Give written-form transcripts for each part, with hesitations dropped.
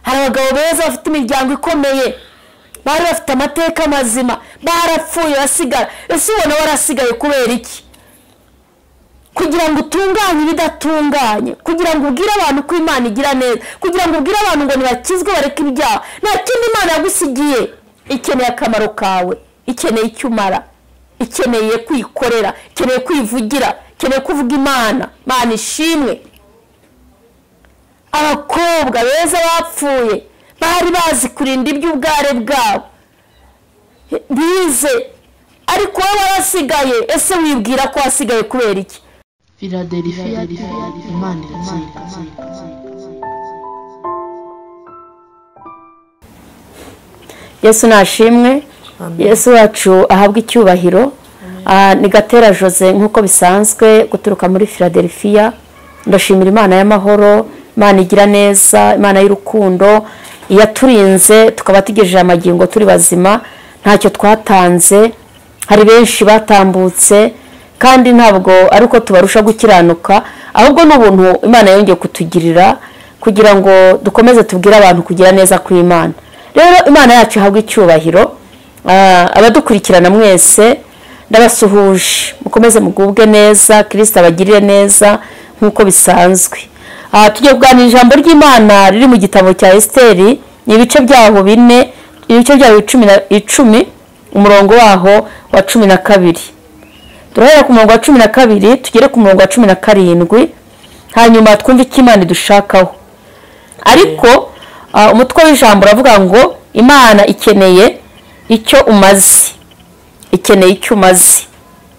Hari abagabo beza bafite imiryango ikomeye, bari bafite amateka mazima, barapfuye basigara. Ese ubona warasigaye kubera iki? Kugira ngo utunganye ibidatunganye, kugira ngo ubwire abantu ko Imana igira neza, kugira ngo ubwire abantu ngo ntibakizwe bareke ibyaha. Nta kindi Imana yagusigiye. Ikeneye akamaro kawe, ikeneye icyo umara, ikeneye kwikorera, ikeneye kwivugira, ikeneye kuvuga Imana. Imana ishimwe. Abakobwa beza bapfuye bari bazi kurinda iby'ubware bwabo, bize, ariko wowe warasigaye. Ese wibwira ko wasigaye kubera iki? Philadelphia, Imana iratsinda. Yesu nashimwe. Yesu wacu ahabwa icyubahiro. Ni Gatera Jose nk'uko bisanzwe guturuka muri Philadelphia. Ndashimira Imana y'amahoro, Imana igira neza, Imana y'urukundo yaturinze tukaba tugejeje amagingo turi bazima, ntacyo twatanze. Hari benshi batambutse kandi ntabwo ari uko tubarusha gukiranuka, ahubwo n'ubuntu Imana yongeye kutugirira kugira ngo dukomeze tubwire abantu kugira neza kw'Imana. Rero Imana yacu ihabwa icyubahiro. Abadukurikirana mwese ndabasuhuje, mukomeze mugubwe neza, Kristo abagirire neza nk'uko bisanzwe. Tugiye kuganira ijambo ry'Imana riri mu gitabo cya Esiteri, ni ibice byaho 4, ibice byaho 10, umurongo waho wa 12. Turahera ku murongo wa 12 tugere ku murongo wa 17, hanyuma twumve icyo Imana idushakaho. Ariko umutwe w'ijambo uravuga ngo Imana ikeneye icyo umaze. Ikeneye icyo umaze.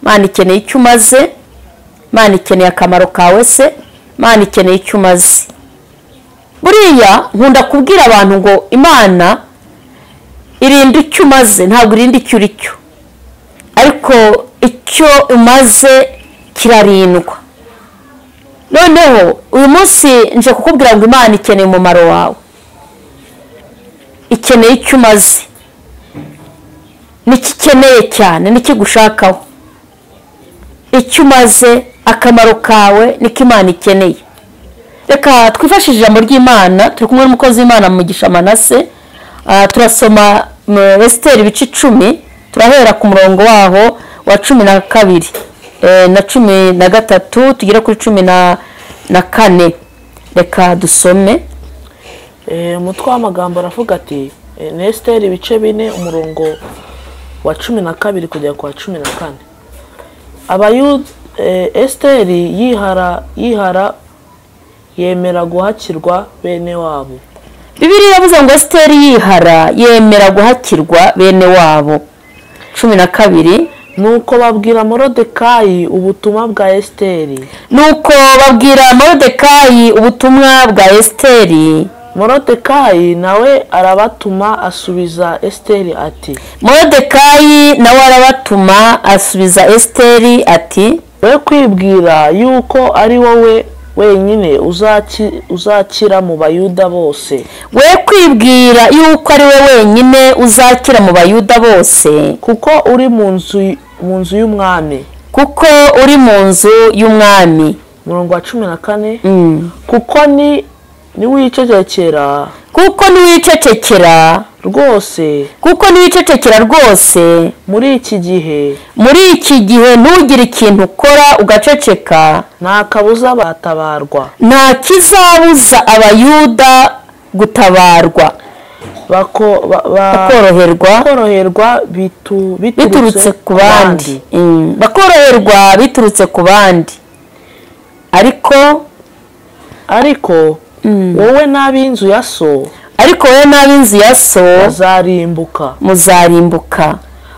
Imana ikeneye icyo umaze. Imana ikeneye akamaro kawe se. Imana ikeneye icyo umaze. Buriya nkunda kubwira abantu ngo Imana irinda icyo umaze, ntabwo irinda icyo uri cyo, ariko icyo umaze kirarindwa. Noneho uyu munsi nje kukubwira ngo Imana ikeneye umumaro wawe, ikeneye icyo umaze, n'ikikeneye cyane, n'ikigushakaho. Icyo umaze, akamaro kawe, niko Imana ikeneye. Reka twifashishe ijambo ry'Imana. Turi kumwe n'umukozi w'Imana Mugisha Manase. Turasoma Esiteri ibice 10, turahera ku murongo waho wa 12 na 13 tugere kuri 14. Reka dusome. Umutwe w'amagambo aravuga ati Esiteri ibice 4 umurongo wa 12 kugera ku wa 14. Abayuda Esiteri yihara yemera guhakirwa bene wabo. Bibiliya yavuze ngo Esiteri yihara yemera guhakirwa bene wabo. 12. Nuko babwira Morodekayi ubutumwa bwa Esiteri. Nuko babwira Morodekayi ubutumwa bwa Esiteri. Morodekayi nawe arabatuma asubiza Esiteri ati. Morodekayi nawe arabatuma asubiza Esiteri ati: we kwibwira yuko ari wowe wenyine uzakira mu Bayuda bose. We kwibwira yuko ari we wenyine uzakira mu Bayuda bose, kuko uri mu nzu y'umwami. Kuko uri mu nzu y'umwami. Murongo wa 14. Kuko ni wicecekera. Kuko niwicecekera rwose. Kuko niwicecekera rwose muri iki gihe. Muri iki gihe ntugire ikintu ukora ugaceceka, nta kabuza batabarwa. Nta kizabuza Abayuda gutabarwa, bakoroherwa biturutse ku bandi. Bakoroherwa biturutse ku bandi. Ariko wowe n'ab'inzu ya so, ariko wowe n'ab'inzu ya so muzarimbuka. Muzarimbuka.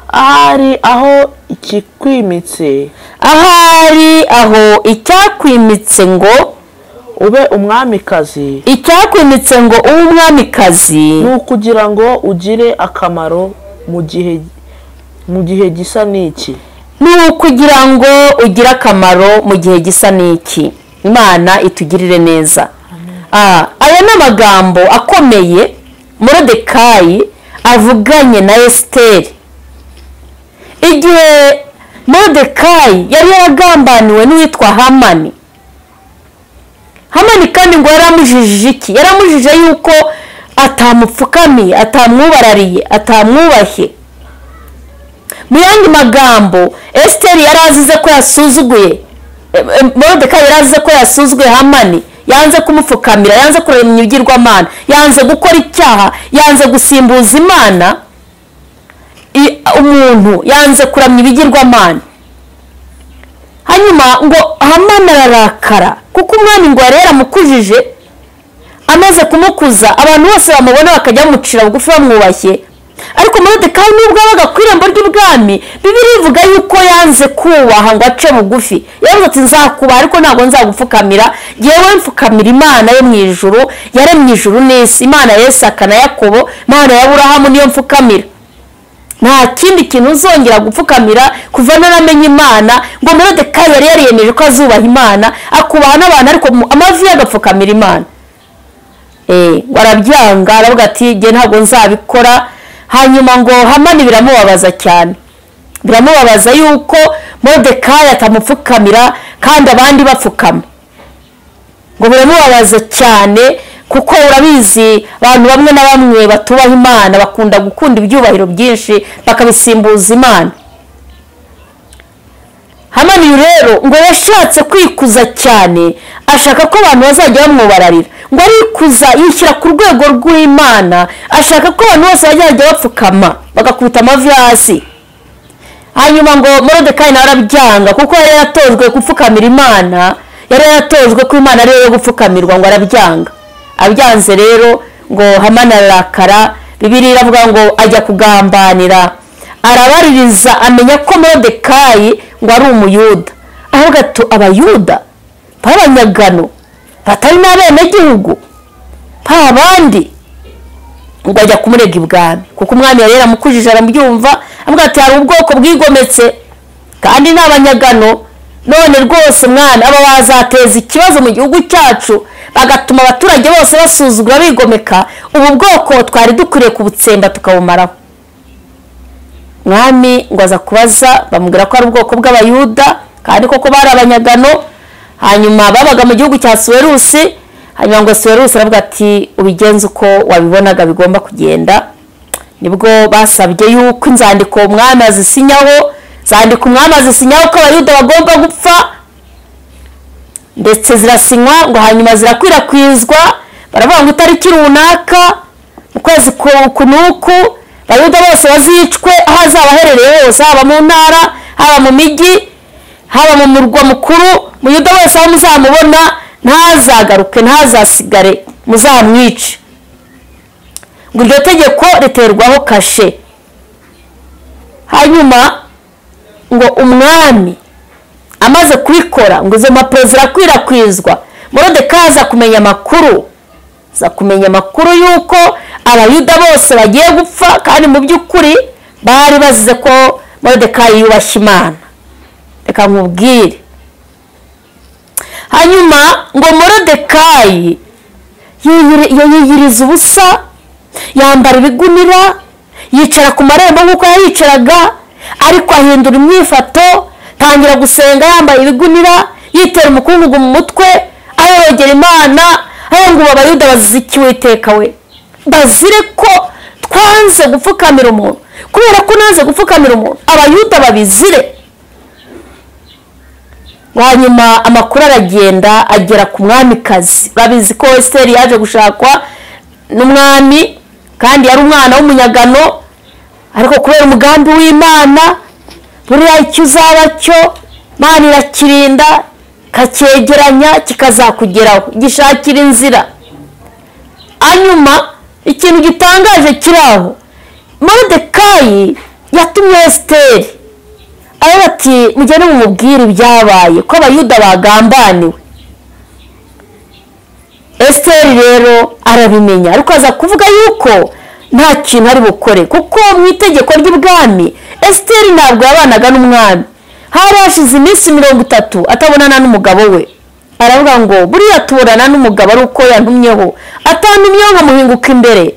Ahari aho ikikwimitse, ahari aho icyakwimitse ngo ube umwamikazi, icyakwimitse ngo ube umwamikazi, ni ukugira ngo ugire akamaro mu gihe gisa n'iki. Ni ukugira ngo ugire akamaro mu gihe gisa n'iki. Imana itugirire neza. Aya ni amagambo akomeye Morodekayi avuganye na Esiteri. Igihe Morodekayi yari yaragambaniwe n'uwitwa Hamani. Hamani kandi ngo yaramujijije iki? Yaramujije yuko atamupfukamiye, atamwubarariye, atamwubashye. Mu yandi magambo, Esiteri yari azize ko yasuzuguye Moridekayi, yari azize ko yasuzuguye Hamani, yanze kumupfukamira, yanze kurema ibigirwamana, yanze gukora icyaha, yanze gusimbuza Imana umuntu, yanze kuramya ibigirwamana. Hanyuma ngo Hamani ararakara kuko umwami ngo yari yaramukujije, amaze kumukuza abantu bose bamubona bakajya bamucira bugufi bamwubashye. Ariko Moridekayi nubwo yabaga ku irembo ry'ubwami, Bibiliya ivuga yuko yanze kubaha ngo ace bugufi. Yavuze ati nzakubaha ariko ntabwo nzagupfukamira, yewe mfukamira Imana yo mu ijuru, yaremye ijuru n'isi, Imana ya Isaka na Yakobo, Imana ya Aburahamu niyo mfukamira. Nta kindi kintu uzongera gupfukamira kuva naramenye Imana. Ngo Moridekayi yari yariyemeje ko azubaha Imana, akubaha n'abantu, ariko amavi ye agapfukamira Imana. Ngo arabyanga, aravuga ati jye ntabwo nzabikora. Hanyuma ngo Hamani biramubabaza cyane, biramubabaza yuko Moridekayi atamupfukamira kandi abandi bapfukama. Ngo biramubabaza cyane kuko urabizi abantu bamwe na bamwe batubaha Imana, bakunda gukunda ibyubahiro byinshi bakabisimbuza Imana. Hamani rero ngo yashatse kwikuza cyane, ashaka ko abantu bazajya bamwubararira. Ngo arikuza yishyira ku rwego rw'Imana, ashaka ko abantu bose bazajya bapfukama bagakubita amavi hasi. Hanyuma ngo Moridekayi nawe arabyanga kuko yari yaratojwe gupfukamira Imana, yari yaratojwe ko Imana ariyo yo gupfukamirwa, ngo arabyanga. Abyanze rero ngo Hamani ararakara. Bibiliya iravuga ngo ajya kugambanira, arabaririza amenya ko Moridekayi ngo ari umuyuda. Avuga ati abayuda b'abanyagano batari n'abenegihugu abandi, ngo ajya kumurega ibwami kuko umwami yari yaramukujije aramubyumva, avuga ati hari ubwoko bwigometse kandi ni abanyagano, none rwose mwana aba bazateza ikibazo mu gihugu cyacu, bagatuma abaturage bose basuzugura bigomeka, ubu bwoko twari dukwiriye kubutsemba tukabumaraho. Mwami ngo aza kubaza, bamubwira ko ari ubwoko bw'abayuda kandi koko bari abanyagano. Hanyuma babaga mu gihugu cya Suwerusi. Hanyuma ngo Suwerusi aravuga ati ubigenze uko wabibonaga bigomba kugenda. Nibwo basabye yuko inzandiko umwami azisinyaho, zandiko umwami azisinyaho ko abayuda bagomba gupfa, ndetse zirasinywa. Ngo hanyuma zirakwirakwizwa, baravuga ngo itariki runaka mu kwezi kunuku abayuda bose bazicwe, aho azaba aherereye hose, haba mu ntara, haba mu mijyi, haba mu murwa mukuru, muyuda wese aho muzamubona ntazagaruke, ntazasigare, muzamwice. Ngo iryo tegeko riterwaho kashe. Hanyuma ngo umwami amaze kubikora, ngo izo mpapuro zirakwirakwizwa, Moridekayi aza kumenya amakuru, aza kumenya amakuru yuko abayuda bose bagiye gupfa, kandi mu by'ukuri bari bazize ko Moridekayi yubashye Imana. Reka nkubwire. Hanyuma ngo Moridekayi yiyiriza ubusa, yambara ibigunira, yicara ku marembo nk'uko yayicaraga, ariko ahindura imyifato, tangira gusenga yambaye ibigunira, yitera umukungugu mu mutwe, ayorogera Imana, aho ngo abayuda bazikiwe Uwiteka we, bazire ko twanze gupfukamira umuntu, kubera ko nanze gupfukamira umuntu abayuda babizire. Hanyuma amakuru aragenda agera ku mwamikazi. Babizi ko Esiteri yaje gushakwa n'umwami kandi yari umwana w'umunyagano, ariko kubera umugambi w'Imana, buriya icyo uzaba cyo Imana irakirinda, ikacyegeranya kikazakugeraho, gishakira inzira. Hanyuma ikintu gitangaje kiri aho, Moridekayi yatumye Esiteri aravuga ati mugende mumubwire ibyabaye, ko abayuda bagambaniwe. Esiteri rero arabimenya, ariko aza kuvuga yuko nta kintu ari bukore, kuko mu itegeko ry'ubwami Esiteri ntabwo yabanaga n'umwami. Hari hashize iminsi 30 atabonana n'umugabo we. Aravuga ngo buriya tubonana n'umugabo ari uko yantumyeho, atantumyeho nkamuhinguka imbere,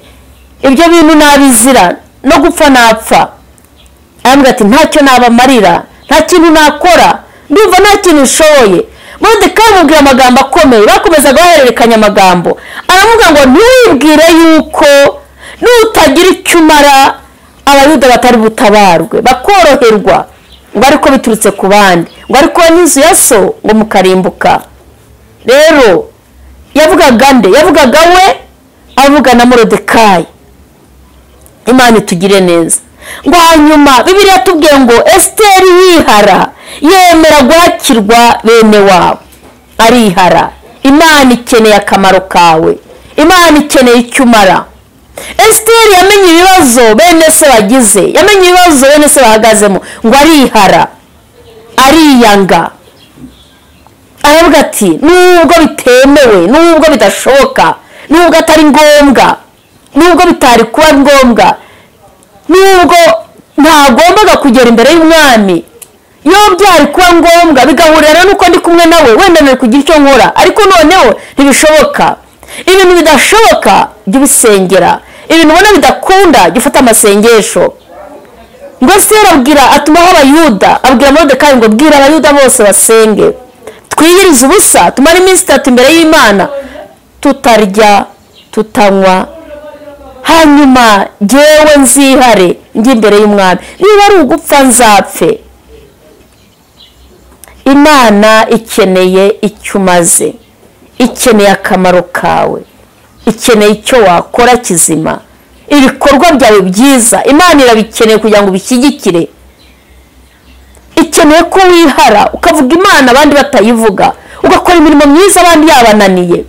ibyo bintu nabizira no gupfa napfa. Aravuga ati ntacyo nabamarira, nta kintu nakora, ndumva nta kintu nshoboye. Moridekayi amubwira amagambo akomeye, bakomezaga bahererekanya amagambo. Aravuga ngo ntiwibwire yuko icyo umara Abayuda batari butabarwe bakoroherwa, ngo ariko biturutse ku bandi, ngo ariko n'inzu ya so ngo mukarimbuka. Rero yavugaga nde? Yavugaga we, avuga na Moridekayi. Imana itugire neza. Ngo hanyuma Bibiliya tubwiye ngo Esiteri yihara, yemera guhakirwa bene wabo, arihara. Imana ikeneye akamaro kawe, Imana ikeneye icyo umara. Esiteri yamenye ibibazo bene se bagize, yamenye ibibazo bene se bahagazemo, ngo arihara, ariyanga, aravuga ati nubwo bitemewe, nubwo bidashoboka, nubwo atari ngombwa, nubwo bitari kuba ngombwa, nubwo ntagombaga kugera imbere y'umwami, iyo byari kuba ngombwa bigahurira nuko ndi kumwe nawe, wenda nari kugira icyo nkora, ariko noneho ntibishoboka. Ibintu bidashoboka jya ubisengera, ibintu ubona bidakunda jya ufata amasengesho. Ngo Esiteri abwira, atumaho Abayuda, abwira Moridekayi ngo bwira Abayuda bose basenge, twiyirize ubusa, tumare iminsi 3 imbere y'Imana tutarya tutanywa, hanyuma jyewe nzihare njye imbere y'umwami, niba ari ugupfa nzapfe. Imana ikeneye icyo umaze, ikeneye akamaro kawe, ikeneye icyo wakora kizima, ibikorwa byawe byiza Imana irabikeneye kugira ngo ubishyigikire. Ikeneye ko wihara ukavuga Imana abandi batayivuga, ugakora imirimo myiza abandi yabananiye,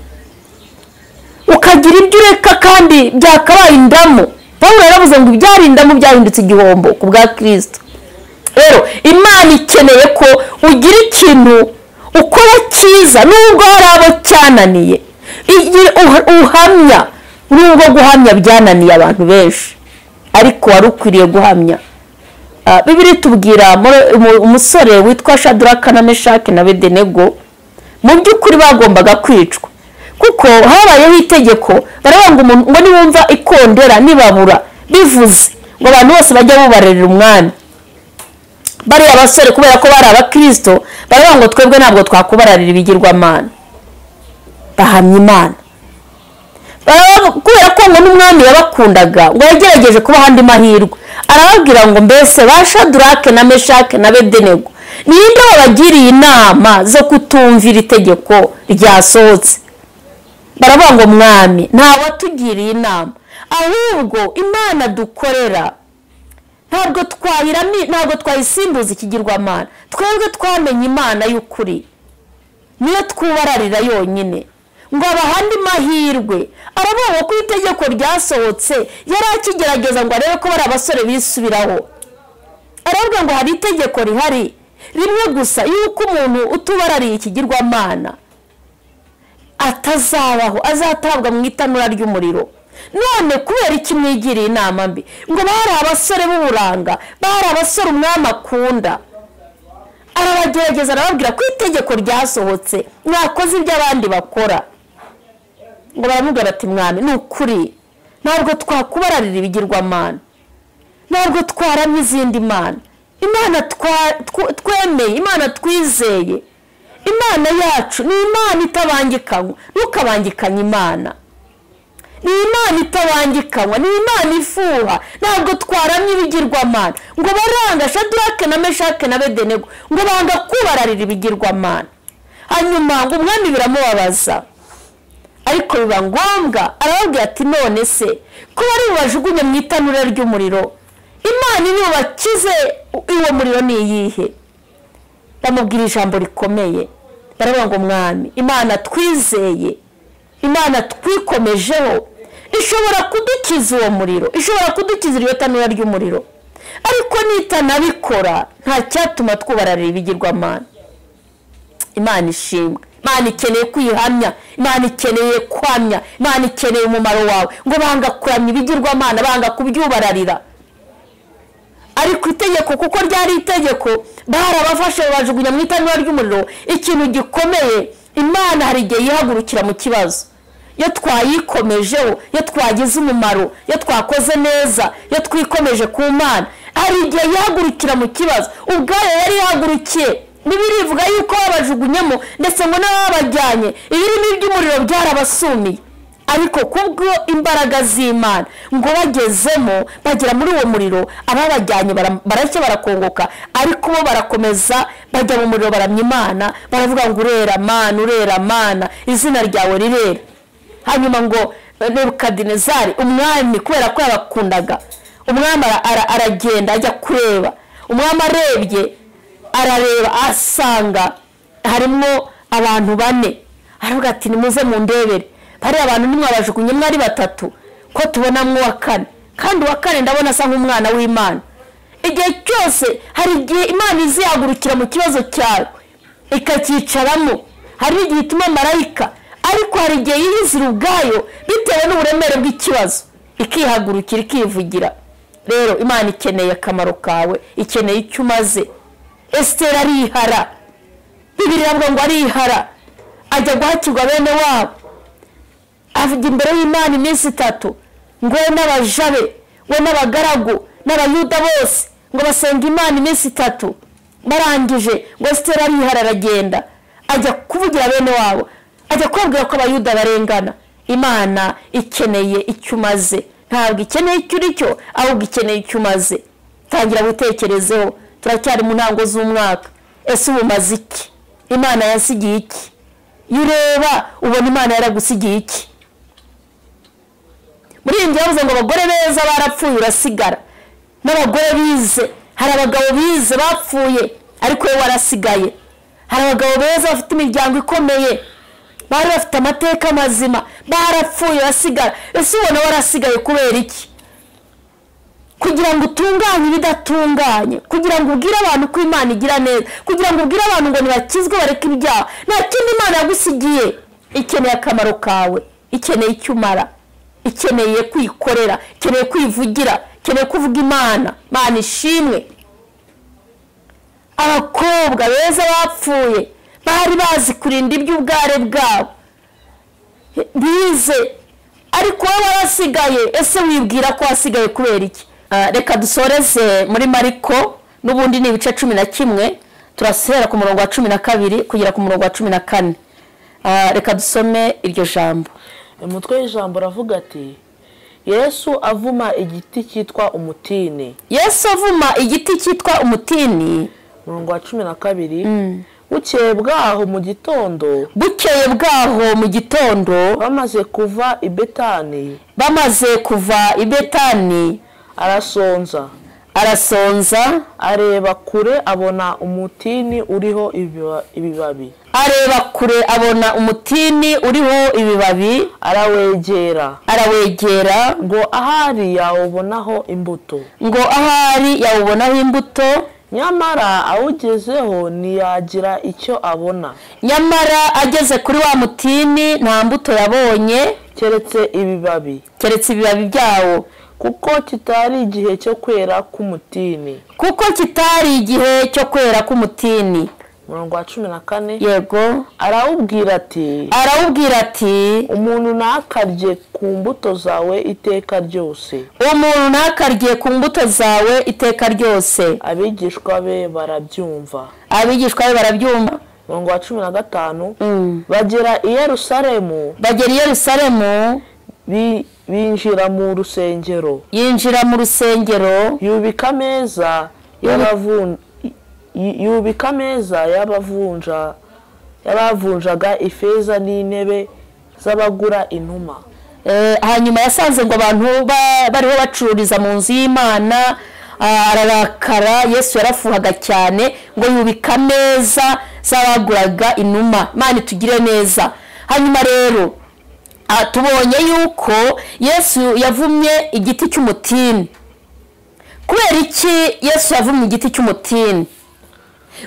ukagira ibyo ureka kandi byakabaye indamu. Pawulo yaravuze ngo ibyari indamu byahindutse igihombo ku bwa Kristo. Rero Imana ikeneye ko ugira ikintu ukora cyiza nubwo hari abo cyananiye, uhamya nubwo guhamya byananiye abantu benshi, ariko wari ukwiriye guhamya. Bibiliya itubwira umusore witwa Shadraka na Meshaki na Abedenego, mu by'ukuri bagombaga kwicwa, kuko habayeho itegeko baravuga ngo umuntu ngo niwumva ikondera nibabura bivuze ngo abantu bose bajya bubarerera umwami. Bariya basore kubera ko bari abakristo baravuga ngo twebwe ntabwo twakubararira ibigirwamana, bahamya Imana. Kubera ko ngo n'umwami yabakundaga ngo yagerageje kubaha andi mahirwe, arababwira ngo mbese ba Shadrake na Meshaki na Abedenego ninde wabagiriye inama zo kutumvira itegeko ryasohotse? Baravuga ngo mwami nta watugiriye inama, ahubwo Imana dukorera ntabwo ntabwo twayisimbuza ikigirwamana, twebwe twamenye Imana y'ukuri, niyo twubararira yonyine. Ngo abahandi mahirwe. Aravuga ko itegeko ryasohotse yari akigerageza ngo arebe ko bari abasore bisubiraho. Aravuga ngo hari itegeko rihari rimwe gusa yuko umuntu utubarariye ikigirwamana atazabaho, azatabwa mu itanura ry'umuriro. None kubera iki mwigiriye inama mbi? Ngo bari abasore b'uburanga, bari abasore umwami akunda. Arabagerageza arababwira ko itegeko ryasohotse mwakoze ibyo abandi bakora. Ngo baramubwira bati mwami ni ukuri ntabwo twakubararira ibigirwamana, ntabwo twaramye izindi mana, Imana twemeye, Imana twizeye, Imana yacu ni Imana itabangikanywa. Ntukabangikanye Imana, ni Imana itabangikanywa, ni Imana ifuha, ntabwo twaramye ibigirwamana. Ngo baranga Shadrake na Meshaki na Abedenego, ngo banga kubararira ibigirwamana. Hanyuma ngo umwami biramubabaza, ariko biba ngombwa arababwira ati none se ko bari bubajugunye mu itanura ry'umuriro, Imana ibubakize uwo muriro ni iyihe? Bamubwira ijambo rikomeye, baravuga ngo mwami Imana twizeye, Imana twikomejeho, ishobora kudukiza uwo muriro, ishobora kudukiza iryo tanura ry'umuriro, ariko nitanabikora nta cyatuma twubararira ibigirwamana. Imana ishimwe. Imana ikeneye kwihamya, Imana ikeneye kwamya, Imana ikeneye umumaro wawe. Ngo banga kuramya ibigirwamana, banga kubyubararira. Ariko itegeko kuko ryari itegeko, barabafashe babajugunya mu itanura ry'umuriro. Ikintu gikomeye, Imana hari igihe yihagurukira mu kibazo. Iyo twayikomejeho, iyo twagize umumaro, iyo twakoze neza, iyo twikomeje ku Mana, hari igihe yihagurukira mu kibazo. Ubwayo yari yahagurukiye. Bibiliya ivuga yuko babajugunyemo ndetse ngo n'ababajyanye ibirimi by'umuriro byarabasumiye. Ariko kubwo imbaraga z'Imana ngo bagezemo bagera muri uwo muriro, ababajyanye barashya barakongoka, ariko bo barakomeza bajya mu muriro baramya Imana, baravuga ngo urera Mana, urera Mana, izina ryawe rirera. Hanyuma ngo Nebukadinezari umwami, kubera ko yabakundaga, umwami aragenda ajya kureba. Umwami arebye, arareba asanga harimo abantu bane, aravuga ati nimuze mundebere, bariya abantu nimwabajugunye mwari batatu, ko tubonamwo uwa kane, kandi uwa kane ndabona asa nk'umwana w'Imana. Igihe cyose hari igihe Imana izihagurukira mu kibazo cyawe ikacyicaramo, hari igihe ituma marayika, ariko hari igihe yiyizira ubwayo bitewe n'uburemere bw'ikibazo ikihagurukira ikivugira. Rero Imana ikeneye akamaro kawe, ikeneye icyo umaze. Esiteri arihara, Bibiliya iravuga ngo arihara, ajya guhakirwa bene wabo, avuga imbere y'Imana iminsi itatu, ngo we n'abaja be, we n'abagaragu n'abayuda bose, ngo basenga Imana iminsi itatu. Barangije ngo Esiteri arihara aragenda ajya kuvugira bene wabo, ajya kubabwira ko abayuda barengana. Imana ikeneye icyo umaze, ntabwo ikeneye icyo uri cyo, ahubwo ikeneye icyo umaze. Tangira gutekerezeho, turacyari mu ntango z'umwaka. Ese ubu umaze iki? Imana yasigiye iki? Iyo ureba ubona Imana yaragusigiye iki? Muri iyi nzu yavuze ngo abagore beza barapfuye urasigara, n'abagore bize, hari abagabo bize bapfuye ariko we warasigaye. Hari abagabo beza bafite imiryango ikomeye, bari bafite amateka mazima, barapfuye urasigara. Ese ubona warasigaye kubera iki? Kugira ngo utunganye ibidatunganye, kugira ngo ubwire abantu ko Imana igira neza, kugira ngo ubwire abantu ngo nibakizwe bareke ibyaha. Nta kindi Imana yagusigiye, ikeneye akamaro kawe, ikeneye icyo umara, ikeneye kwikorera, ikeneye kwivugira, ikeneye kuvuga Imana. Imana ishimwe. Abakobwa beza bapfuye bari bazi kurinda iby'ubware bwabo, bize, ariko wowe warasigaye. Ese wibwira ko wasigaye kubera iki? Reka dusoreze muri Mariko, n'ubundi ni ibice 11, turasera ku murongo wa 12 kugera ku murongo wa 14. Reka dusome iryo jambo. Umutwe w'ijambo uravuga ati Yesu avuma igiti cyitwa umutini. Yesu avuma igiti cyitwa umutini. Murongo wa 12. Bukeye bwaho mu gitondo, bukeye bwaho mu gitondo, bamaze kuva i Betani, bamaze kuva i Betani, arasonza, arasonza, areba kure abona umutini uriho ibibabi, areba kure abona umutini uriho ibibabi, arawegera, arawegera, ngo ahari yawubonaho imbuto, ngo ahari yawubonaho imbuto. Nyamara awugezeho ntiyagira icyo abona. Nyamara ageze kuri wa mutini nta mbuto yabonye, keretse ibibabi, keretse ibibabi byawo, kuko kitari igihe cyo kwera k'umutini, kuko kitari igihe cyo kwera k'umutini. Murongo wa 14. Yego. Arawubwira ati, arawubwira ati, umuntu ntakarye ku mbuto zawe iteka ryose, umuntu ntakarye ku mbuto zawe iteka ryose. Abigishwa be barabyumva, abigishwa be barabyumva. Murongo wa 15. Bagera i Yerusalemu, bagera i Yerusalemu, binjira mu rusengero, yinjira mu rusengero, yubika ameza yubika ameza y'abavunjaga ifeza n'intebe z'abagura inuma. Hanyuma yasanze ngo abantu bariho bacururiza mu nzu y'Imana, ararakara. Yesu yarafuhaga cyane ngo yubika ameza z'abaguraga inuma. Imana itugire neza. Hanyuma rero tubonye yuko Yesu yavumye igiti cy'umutini. Kubera iki Yesu yavumye igiti cy'umutini?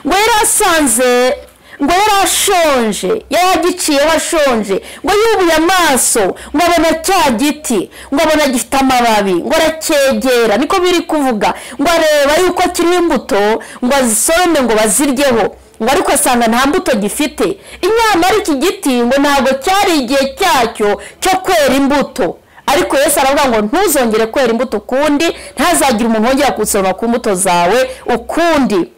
Ngo yarasanze, ngo yarashonje, yaragiciyeho ashonje, ngo yubuye amaso, ngo abona cya giti, ngo abona gifite amababi, ngo aracyegera, niko biri kuvuga, ngo areba yuko kiriho imbuto, ngo azisorome ngo baziryeho, ngo ariko asanga nta mbuto gifite. Inyamara iki giti ngo ntabwo cyari igihe cyacyo cyo kwera imbuto. Ariko Yesu aravuga ngo ntuzongere kwera imbuto ukundi, ntazagire umuntu wongera gusoroma ku mbuto zawe ukundi.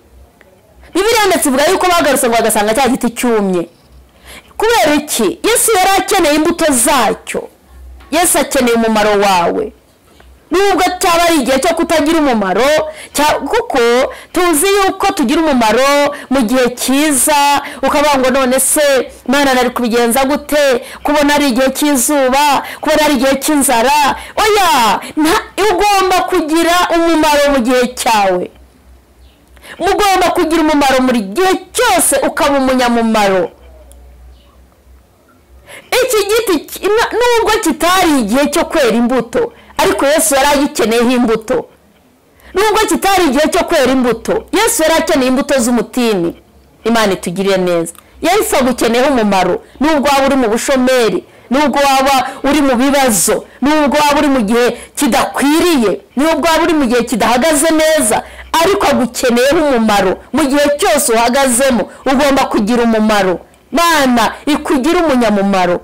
Bibiliya ndetse ivuga yuko bagarutse ngo bagasanga cya giti cyumye. Kubera iki? Yesu yari akeneye imbuto zacyo. Yesu akeneye umumaro wawe, nubwo cyaba ari igihe cyo kutagira umumaro, kuko tuzi yuko tugira umumaro mu gihe cyiza. Ukavuga ngo none se Mana nari kubigenza gute, kubona ari igihe cy'izuba, kubona ari igihe cy'inzara? Oya, ugomba kugira umumaro mu gihe cyawe. Mugomba kugira umumaro muri gihe cyose, ukaba umunyamumaro. Iki giti nubwo kitari igihe cyo kwera imbuto, ariko Yesu yari agikeneyeho imbuto. Nubwo kitari igihe cyo kwera imbuto, Yesu yari akeneye imbuto z'umutini. Imana itugirire neza. Yesu agukeneyeho umumaro, nubwo waba uri mu bushomeri, nubwo waba uri mu bibazo, nubwo waba uri mu gihe kidakwiriye, nubwo waba uri mu gihe kidahagaze neza, ariko agukeneyeho umumaro. Mu gihe cyose uhagazemo ugomba kugira umumaro. Mana ikugira umunyamumaro.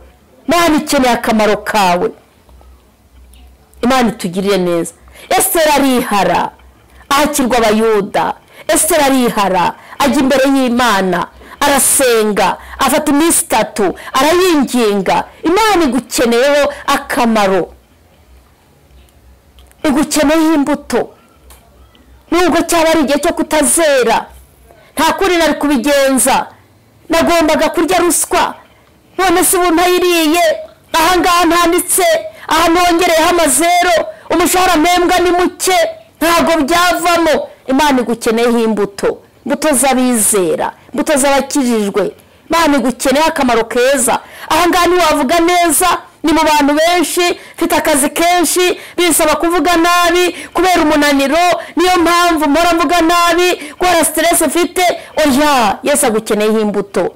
Mana ikeneye akamaro kawe. Imana itugirire neza. Esiteri arihara ahakirwa Abayuda. Esiteri arihara ajya imbere y'Imana, arasenga, afata iminsi 3 arayinginga. Imana igukeneyeho akamaro, igukeneyeho imbuto. Nubwo cyaba ari igihe cyo kutazera, nta kuri nari kubigenza, nagombaga kurya ruswa, none se ubu ntayiriye, ahangaha ntanditse, aha nongereyeho amazero, umushahara mpembwa ni muke, ntabwo byavamo. Imana igukeneyeho imbuto, imbuto z'abizera, imbuto z'abakijijwe. Imana igukeneyeho akamaro keza. Ahangaha ntiwavuga neza, ni mu bantu benshi, mfite akazi kenshi, bisaba kuvuga nabi kubera umunaniro, niyo mpamvu mpora mvuga nabi kubera stress mfite. Oya, Yesu agukeneyeho imbuto.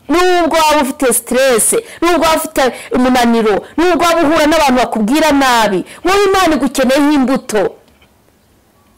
Nubwo waba ufite stress, nubwo waba ufite umunaniro, nubwo waba uhura n'abantu bakubwira nabi, wowe Imana igukeneyeho imbuto.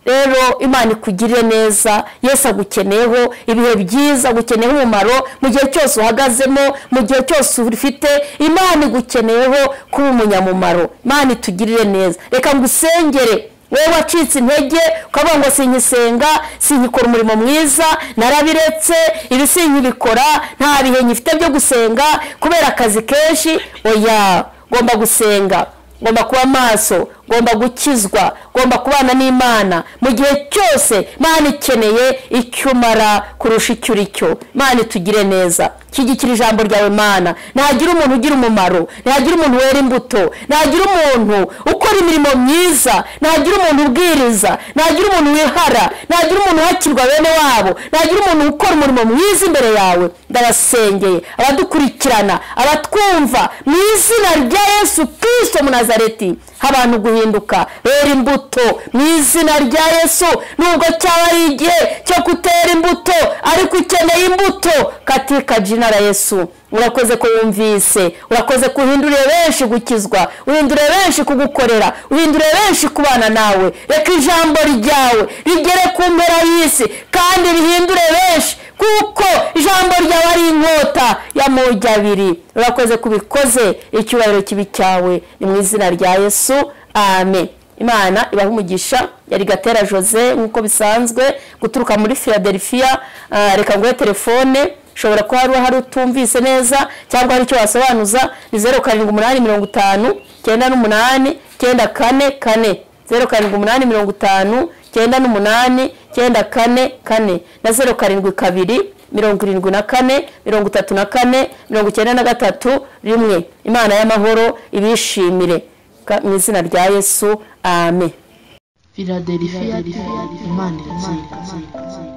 Rero Imana ikugirire neza. Yesu agukeneyeho ibihe byiza, agukeneyeho umumaro mu gihe cyose uhagazemo, mu gihe cyose ufite. Imana igukeneyeho kuba umunyamumaro. Imana itugirire neza. Reka ngusengere wowe wacitse intege ukavuga ngo sinkisenga, sinkikora umurimo mwiza, narabiretse, ibi sinkibikora, nta bihe nyifite byo gusenga kubera akazi kenshi. Oya, ngomba gusenga, ngomba kuba maso, ngomba gukizwa, ngomba kubana n'Imana mu gihe cyose. Imana ikeneye icyo umara kurusha icyo uri cyo. Imana itugire neza. Shyigikira ijambo ryawe Mana. Ntagira umuntu ugira umumaro, ntagira umuntu wera imbuto, ntagira umuntu ukora imirimo myiza, ntagira umuntu ubwiriza, ntagira umuntu wihara, ntagira umuntu uhakirwa bene wabo, ntagira umuntu ukora umurimo mwiza imbere yawe. Ndabasengeye abadukurikirana, abatwumva, mu izina rya Yesu Kristo mu Nazareti, abantu guhinduka bera imbuto mu izina rya Yesu. Nubwo cyaba ari igihe cyo kutera imbuto, ariko ukeneye imbuto katika jina la Yesu. Urakoze ko wumvise, urakoze ko uhinduriye benshi gukizwa, uhinduriye benshi kugukorera, uhinduriye benshi kubana nawe. Reka ijambo ryawe rigere ku mpera y'isi kandi rihindure benshi, kuko ijambo ryawe ari inkota y'amugi abiri. Urakoze kubikoze, icyubahiro kibi cyawe ni mu izina rya Yesu, amen. Imana ibahe umugisha. Yari Gatera Jose nk'uko bisanzwe guturuka muri Philadelphia. Reka nguhe telefone, ushobora kuba hari utumvise neza cyangwa hari icyo wasobanuza. Ni 0785 98 94 4, 0785 98 94 4 na 072 74 34 93 1. Imana y'amahoro ibishimire mu izina rya Yesu, amen. Philadelphia, Imana iratsinda.